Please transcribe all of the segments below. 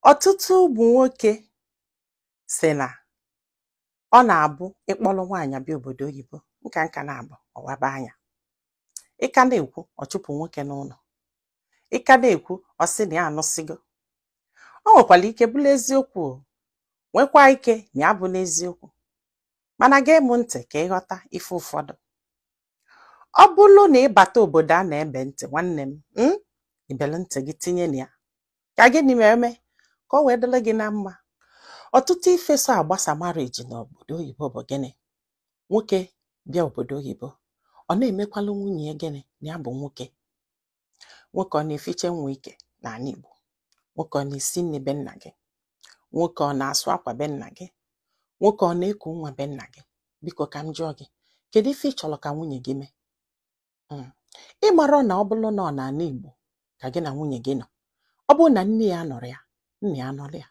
Ọtụtụ ụmụ nwoke sị na ọ na-abụ ịkpọrọ nwaanyị bịa obodo oyibo nka nka na-abụ ọwaba anya. Ị ka na-ekwu ọ chụpụ nwoke n'ụlọ. Ị ka na-ekwu ọ sị na ya anụsịgo. O nwekwara ike bụrụ eziokwu o, nwekwa ike na ya bụ n'eziokwu. Mana gee m ntị ka ị ghọta ife ụfọdụ. Ọ bụrụ na ị bata obodo a na-ebe ntị nwanne m, ibelu ntị gị tinye na ya. Ka gịnị ma eme ka o wee dịrị gị na mma. Ọtụtụ ife so agbasa marriage n'obodo oyibo bụ gịnị? Nwoke bịa obodo oyibo, ọ na-emekwalụ nwunye ya gịnị na ya bụ nwoke. Nwoke ọ na-efiche nwa ike n'ala Igbo. Nwoke ọ na-esi nri be nna gị. Nwoke ọ na-asụ akwa be nna gị. Nwoke ọ na-eku nwa be nna gị. Biko ka m jụọ gị, kedu ife ị chọrọ ka nwunye gị mee? Ị marọ na ọ bụrụ na ọ n'ala Igbo ka gị na nwunye gị nọ, ọ bụrụ na nne ya nọrọ ya, nna ya nọrọ ya.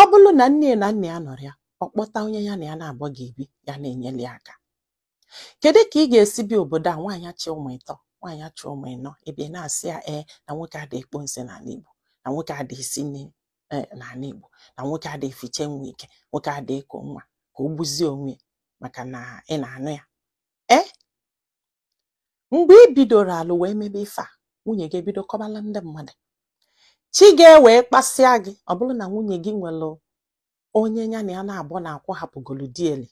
Ọ bụrụ na nne ya na nna ya nọrọ ya, ọ kpọta onye ya na ya na-abụọ ga-ebi ya na-enyeli ya aka. Kedu ka ị ga-esi bịa obodo a nwaanyị achị ụmụ ịtọ, nwaanyị achị ụmụ ịnọ, ị bịa na-asị ya ee na nwoke adịghị ekpo nsị n'ala Igbo, na nwoke adịghị esi nri n'ala Igbo, na nwoke adịghị efiche nwa ike, nwoke adịghị eku nwa, ka o gbuzie onwe ya maka na ị na-anụ ya. Ee, mgbe ị bidoro alụ wee mebe ife a, nwunye gị ebido kọbala ndị mmadụ. Chi ga-ewee kpasịa gị ọ bụrụ na nwunye gị nwere onye ya na ya na-abụọ na-akwụ hapụgolu di eli.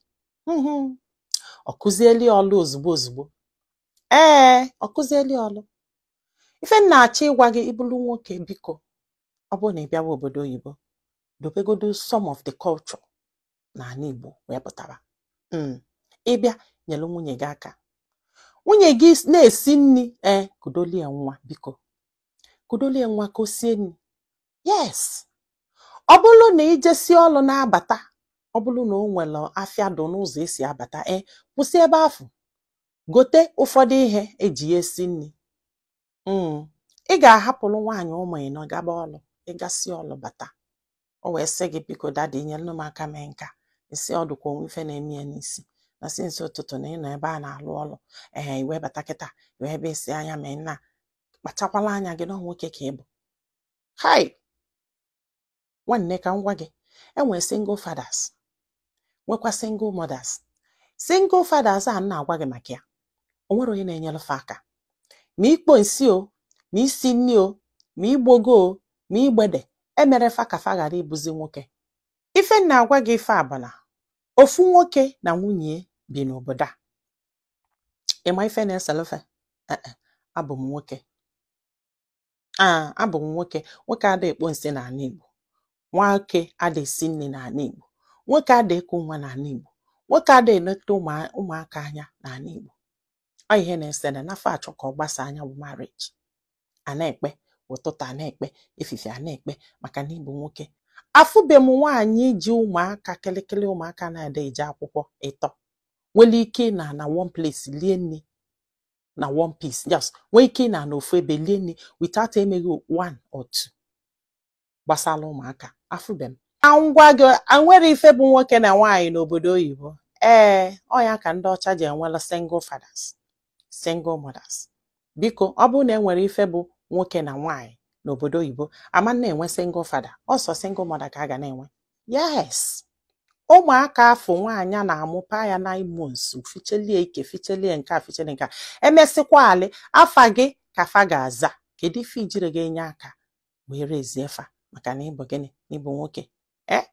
Ọ kụzieli ya ọlụ ozugbo ozugbo. Ee, ọ kụzieli ya ọlụ. Ife m na-achọ ịgwa gị, ị bụrụ nwoke biko, ọ bụrụ na ị bịawa obodo oyibo, dobegodu some of the culture n'ala Igbo wee pụtara. Ị bịa nyere nwunye gị aka. Nwunye gị na-esi nri, ee, kudolie nwa biko. Kudolie nwa ka o sie nri. Yes. Ọ bụrụ na i jesie ọlụ na-abata, ọ bụrụ na o nwere afịa dụ n'ụzọ esi abata, ee, kwụsị ebe afụ. Gote ụfọdụ ihe eji ya esi nri. Ị ga-ahapụrụ nwaanyị ụmụ ịnọ gaba ọlụ, ị gasịa ọlụ bata. O wee sị gị biko daddy nyelụ m aka mee nka. Ị sị ọ dịkwa onwe ife na-eme ya n'isi. Na since ụtụtụ na ị nọ ebe a na-alụ ọlụ. Ee, i wee bata kịta, i wee bịa isi anya mee nna. Kpachakwala anya gị na ọ nwoke ka ị bụ. Hai! Nwanne ka m gwa gị, e nwere single fathers, nwekwa single mothers. Single fathers a m na-agwa gị maka ya, o nwere onye na-enyere fa aka. Ma ikpo nsị o, ma isi nri o, ma igbogo o, ma igbede, emere fa ka fa ghara ịbụzi nwoke. Ife m na-agwa gị ife a bụ na ofu nwoke na nwunye bi n'obodo a. Ị ma ife na-eselu fa? Ee, abụ m nwoke. Aa, abụ m nwoke. Nwoke adịghị ekpo nsị n'ala Igbo. Nwoke adịghị esi nri n'ala Igbo. Nwoke adịghị eku nwa n'ala Igbo. Nwoke adịghị eleta ụmụaka anya n'ala Igbo. Ọ ihe na-ese na nafa achọ ka ọ gbasa anya bụ marriage. A na-ekpe ụtụtụ, a na-ekpe efifie, a na-ekpe maka na ịbụ nwoke. Afụbe m nwaanyị ji ụmụaka kịlịkịlị ụmụaka na-ada eje akwụkwọ ịtọ nwere ike ịnọ na one place lie nri na one piece, just nwee ike ịnọ n'ofu ebe lie nri without emeghị one or two gbasara ụmụaka. Afụbe m. Na ngwa gị, nwere ife bụ nwoke na nwaanyị n'obodo oyibo. Ee, ọ ya ka ndị ọcha ji enwela single fathers, single mothers. Biko, ọ bụrụ na e nwere ife bụ nwoke na nwaanyị n'obodo oyibo, ama na-enwe single father, ọsọ single mother ka a ga na-enwe. Yes. Ụmụaka afọ nwaanyị a na-amụpa ya 9 months, fichelie ike, fichelie nke a, fichelie nke a, emesịkwa alị afa gị ka fa ga-aza. Kedu ife ijiri ga-enye aka wee rezie fa maka na ịbụ gịnị, na ịbụ nwoke? Ee,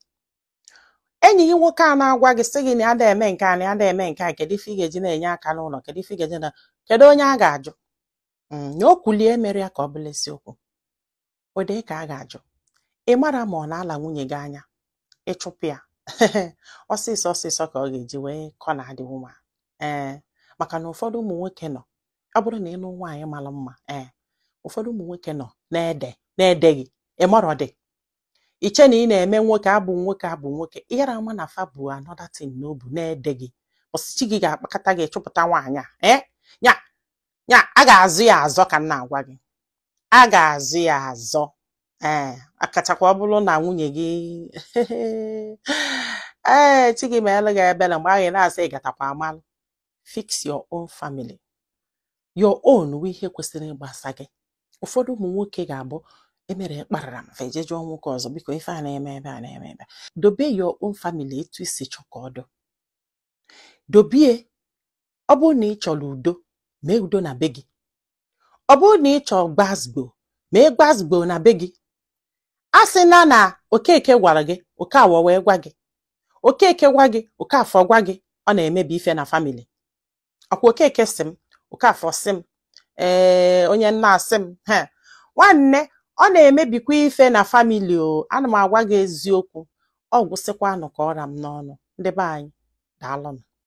enyi gị nwoke a na-agwa gị sị gị na ya da eme nke a, na ya da eme nke a, kedu ife ị ga-eji na-enye aka n'ụlọ? Kedu ife ị ga-eji na kedu onye a ga-ajụ? Na o kwulie mere ya ka ọ bụrụ eziokwu, ụdị ka a ga-ajụ. Ị mara ma ọ na-ala nwunye gị anya ịchụpụ ya ọsịsọ ọsịsọ ka ọ ga-eji wee kọ na adị nwa. Ee, maka na ụfọdụ ụmụ nwoke nọ, ọ bụrụ na ịnụ nwaanyị mara mma, ee, ụfọdụ ụmụ nwoke nọ na-ede na-edeghị ịmarọ dị iche na ị na-eme nwoke abụ nwoke abụ nwoke ịghara ama na fa bụ another thing n'obu na-ede gị. Ọsịchị gị ga-akpakọta gị chụpụta nwaanyị a. Ee, ya ya a ga-azụ ya azọ, ka m na-agwa gị, a ga-azụ ya azọ. Ee, akachakwa ọ bụrụ na nwunye gị, ee, chi gị meelu gị ebere mgbe ahụ ị na-asị ị gatakwa amalụ. Fix your own family, your own wụ ihe kwesịrị ịgbasa gị. Ụfọdụ ụmụ nwoke ga-abụ Emere kparara m, fa eje jụọ nwoke ọzọ, biko, ife a na-eme ebe a na-eme ebe a. Dobe your own family etu isi chọ ka ọ dụ, dobie. Ọ bụrụ na ị chọrọ udo, mee udo na be gị. Ọ bụrụ na ị chọrọ gbasgbo, mee gbasgbo na be gị. A sị na na Okeke gwara gị, Okawọ wee gwa gị, Okeke gwa gị, Okafọ gwa gị, ọ na-emebi ife na family. Ọkwa Okeke sị m, Okafọ sị m, ee, onye nna asị m he, nwanne, ọ na-emebikwa ife na family o. Ana m agwa gị eziokwu. Ọ gwụsịkwanụ ka ọra m n'ọnụ. Ndị be anyị, daalụnụ.